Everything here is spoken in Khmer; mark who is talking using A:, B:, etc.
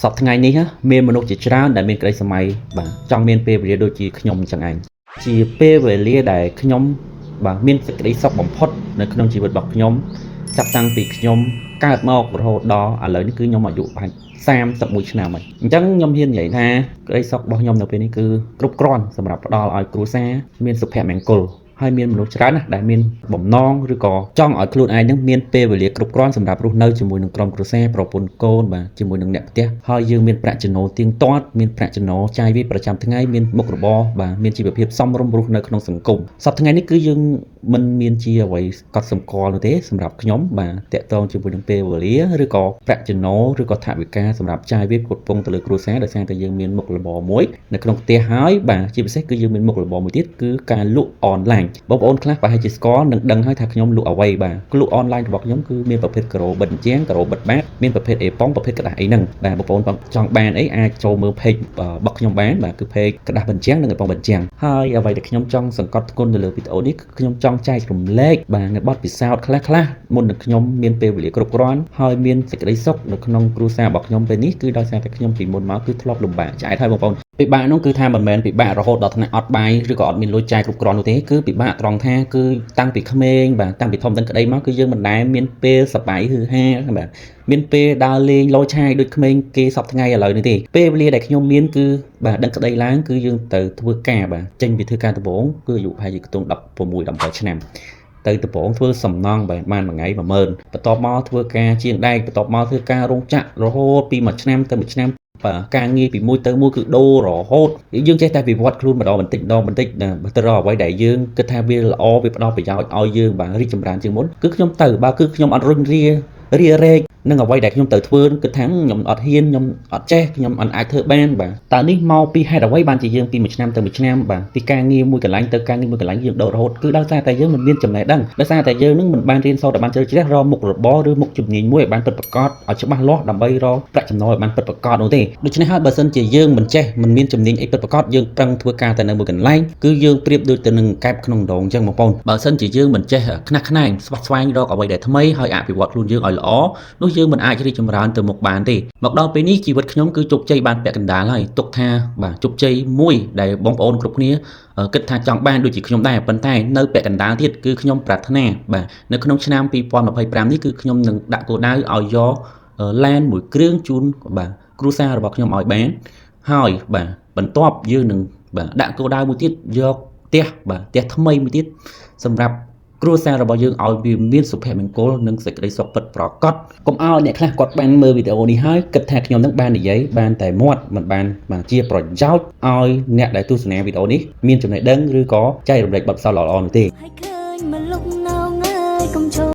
A: សប្តាហ៍ថ្ងៃនេះណាមានមនុស្សជាច្រើនដែលមានក្តីសម័យបាទចង់មានពេលវេលាដូចជាខ្ញុំអញ្ចឹងឯងជាពេលវេលាដែលខ្ញុំបាទមានសេចក្តីសុខបំផុតនៅក្នុងជីវិតរបស់ខ្ញុំចាប់តាំងពីខ្ញុំកើតមករហូតដល់ឥឡូវនេះគឺខ្ញុំអាយុប្រហែល31ឆ្នាំហើយអញ្ចឹងខ្ញុំហ៊ាននិយាយថាក្តីសុខរបស់ខ្ញុំនៅពេលនេះគឺគ្រប់គ្រាន់សម្រាប់ផ្ដល់ឲ្យគ្រួសារមានសុភមង្គលហើយមានមនុស្សច្រើនណាស់ដែលមានបំណងឬក៏ចង់ឲ្យខ្លួនឯងនឹងមានពេលវេលាគ្រប់គ្រាន់សម្រាប់រស់នៅជាមួយនឹងក្រុមគ្រួសារប្រពន្ធកូនបាទជាមួយនឹងអ្នកផ្ទះហើយយើងមានប្រាក់ចំណូលទៀងទាត់មានប្រាក់ចំណូលចាយវាយប្រចាំថ្ងៃមានមុខរបរបាទមានជីវភាពសមរម្យរស់នៅក្នុងសង្គមសប្តាហ៍ថ្ងៃនេះគឺយើងមិនមានជាអ្វីកត់សម្គាល់នោះទេសម្រាប់ខ្ញុំបាទតាក់ទងជាមួយនឹងពេលវេលាឬក៏ប្រាក់ចំណូលឬក៏ថវិកាសម្រាប់ចាយវាយផ្គត់ផ្គង់ទៅលើគ្រួសារដោយសារតែយើងមានមុខរបរមួយនៅក្នុងផ្ទះហើយបាទជាពិសេសគឺយើងមានមុខរបរមួយទៀតគឺការលក់អនឡាញបងប្អូនខ្លះប្រហែលជាស្គាល់និងដឹងហើយថាខ្ញុំលក់អ្វីបាទលក់អនឡាញរបស់ខ្ញុំគឺមានប្រភេទការ៉ូបិទជញ្ជាំងការ៉ូបិទបាតមានប្រភេទអេប៉ុងប្រភេទក្រដាសអីហ្នឹងបាទបងប្អូនចង់បានអីអាចចូលមើល page របស់ខ្ញុំបានបាទគឺ page ក្រដាសបញ្ជាំងនិងអេប៉ុងបញ្ជាំងហើយអ្វីដែលខ្ញុំចង់សង្កត់ធ្ងន់ទៅលើវីដេអូនេះគឺខ្ញុំចង់ចែករំលែកបាទនៅបទពិសោធន៍ខ្លះៗមុននឹងខ្ញុំមានពេលវេលាគ្រប់គ្រាន់ហើយមានសេចក្តីសុខនៅក្នុងគ្រួសាររបស់ខ្ញុំពេលនេះគឺដោយសារតែខ្ញុំពីមុនមកគឺធ្លាប់លំបាកឆ្អែតហើយបងប្អូនពិបាកនោះគឺថាមិនមែនពិបាករហូតដល់ថ្នាក់អត់បាយឬក៏អត់មានលុយចាយគ្រប់គ្រាន់នោះទេគឺពិបាកត្រង់ថាគឺតាំងពីក្មេងបាទតាំងពីធំតាំងក្តីមកគឺយើងមិនដែលមានពេលសប្បាយហឺហាបាទមានពេលដើរលេងលោឆាយដូចក្មេងគេសពថ្ងៃឥឡូវនេះទេពេលវេលាដែលខ្ញុំមានគឺបាទដឹងក្តីឡើងគឺយើងទៅធ្វើការបាទចេញពីធ្វើការដំបូងគឺអាយុប្រហែលជាខ្ទង់16 17ឆ្នាំទៅដំបងធ្វើសំណង់បាទបានមួយថ្ងៃ10000បន្ទាប់មកធ្វើការជាងដែកបន្ទាប់មកធ្វើការរោងចក្ររហូតពីមួយឆ្នាំទៅមួយឆ្នាំបាទការងារពីមួយទៅមួយគឺដូររហូតយើងចេះតែវិវត្តខ្លួនម្ដងបន្តិចម្ដងបន្តិចទៅរកអ្វីដែលយើងគិតថាវាល្អវាផ្ដល់ប្រយោជន៍ឲ្យយើងបាទរីកចម្រើនជាងមុនគឺខ្ញុំទៅបាទគឺខ្ញុំអត់រុញរារារែកនឹងអ្វីដែលខ្ញុំត្រូវធ្វើគិតថាខ្ញុំអត់ហ៊ានខ្ញុំអត់ចេះខ្ញុំអត់អាចធ្វើបានបាទតើនេះមកពីហេតុអ្វីបានជាយើងពីមួយឆ្នាំទៅមួយឆ្នាំបាទពីការងារមួយកន្លែងទៅការងារមួយកន្លែងយើងដូររហូតគឺដោយសារតែយើងមិនមានចំណេះដឹងដោយសារតែយើងនឹងមិនបានរៀនសូត្រឲ្យបានជ្រៅជ្រះរកមុខរបរឬមុខជំនាញមួយឲ្យបានពិតប្រាកដឲ្យច្បាស់លាស់ដើម្បីរកប្រាក់ចំណូលឲ្យបានពិតប្រាកដនោះទេដូច្នេះហើយបើសិនជាយើងមិនចេះមិនមានជំនាញអីពិតប្រាកដយើងប្រឹងធ្វើការតែនៅមួយកន្លែងគឺយើងប្រៀបដូចទៅនឹងកែបក្នុងដងអញ្ចឹងបងប្អូនបើសិនជាយើងមិនចេះខ្នះខ្នែងស្វះស្វែងរកអ្វីដែលថ្មីហើយអភិវឌ្ឍខ្លួនយើងឲ្យល្អនោះយើងមិនអាចរីកចម្រើនទៅមុខបានទេមកដល់ពេលនេះជីវិតខ្ញុំគឺជោគជ័យបានពាក់កណ្ដាលហើយទុកថាបាទជោគជ័យមួយដែលបងប្អូនគ្រប់គ្នាគិតថាចង់បានដូចជាខ្ញុំដែរប៉ុន្តែនៅពាក់កណ្ដាលទៀតគឺខ្ញុំប្រាថ្នាបាទនៅក្នុងឆ្នាំ2025នេះគឺខ្ញុំនឹងដាក់គោលដៅឲ្យយកឡានមួយគ្រឿងជូនបាទគ្រួសាររបស់ខ្ញុំឲ្យបានហើយបាទបន្ទាប់យើងនឹងបាទដាក់គោលដៅមួយទៀតយកផ្ទះបាទផ្ទះថ្មីមួយទៀតសម្រាប់គ្រួសាររបស់យើងឲ្យវាមានសុភមង្គលនិងសេចក្តីសុខពិតប្រាកដកុំឲ្យអ្នកខ្លះគាត់បានមើលវីដេអូនេះហើយគិតថាខ្ញុំនឹងបាននិយាយបានតែមាត់មិនបានបាទជាប្រយោជន៍ឲ្យអ្នកដែលទស្សនាវីដេអូនេះមានចំណេះដឹងឬក៏ចែករំលែកបទពិសោធន៍ល្អៗនោះទេ
B: ហើយ